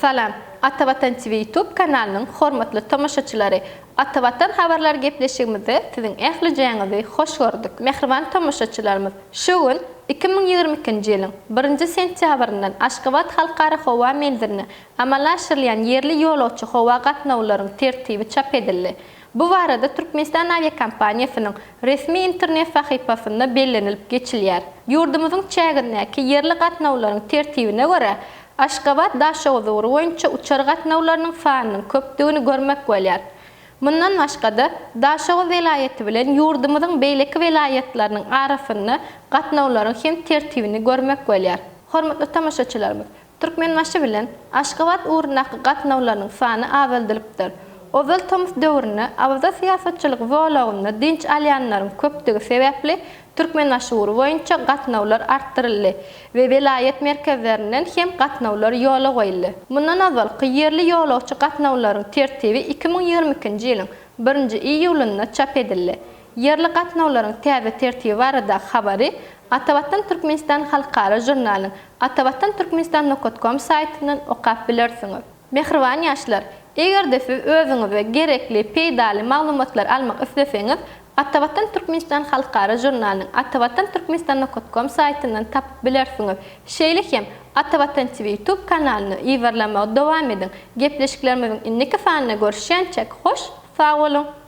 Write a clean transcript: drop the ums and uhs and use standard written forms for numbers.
Salam, Atavatan TV YouTube kanalynyň hormatly tomaşaçylary! Atavatan habarlar gepleşigimizde siziň ählijäňizi hoş gördük. Mähriban tomaşaçylarymyz, şu gün 2022-nji ýylyň birinji sentýabryndan Aşgabat Halkara howa menziline amala aşyrylýan ýerli ýolagçy howa gatnawlaryň tertibi çap edildi. Bu barada Türkmenistan awiakompaniýasynyň resmi internet sahypasynda bellenilip geçilýär. Ýurdumyzyň çägindäki ýerli gatnawlaryň tertibine görä, Aşgabat, Daşoguz ugry boýunça uçar gatnawlarynyň sanynyň köpdügini görmek bolýar. Mundan başga-da, Daşoguz welaýaty bilen ýurdumyzyň beýleki welaýatlarynyň arasynda gatnawlaryň hem tertibini görmek bolýar. Hormatly tomaşaçylarymyz, Türkmenbaşy bilen Aşgabat ugrundaky gatnawlarynyň sany azaldylypdyr. Ozal tomus döwründe Awaza syýasatçylyk zolagynda dynç alýanlaryň köpdügi sebäpli Türkmenbaşy ugry boýunça gatnawlar artdyryldy we welaýat merkezlerinden hem gatnawlar ýola goýuldy. Mundan ozalky ýerli ýolagçy gatnawlaryň tertibi 2022-nji ýylyň birinji iýulynda çap edildi. Ýerli gatnawlaryň täze tertibi baradaky habary Atavatan Türkmenistan halkara žurnalynyň Atavatan Türkmenistan nokat kom saýtyndan okap bilersiňiz. Mähriban ýaşlar, eger-de siz özüňize gerekli, peýdaly maglumatlary almak isleseňiz, Atavatan Türkmenistan halkara žurnalynyň Atavatan Türkmenistan nokat kom saýtyndan tapyp bilersiňiz. Şeýle hem Atavatan TV YouTube kanalyny yzarlamagy dowam ediň. Gepleşiklerimiziň indiki sanynda görüşýänçäk hoş sag boluň!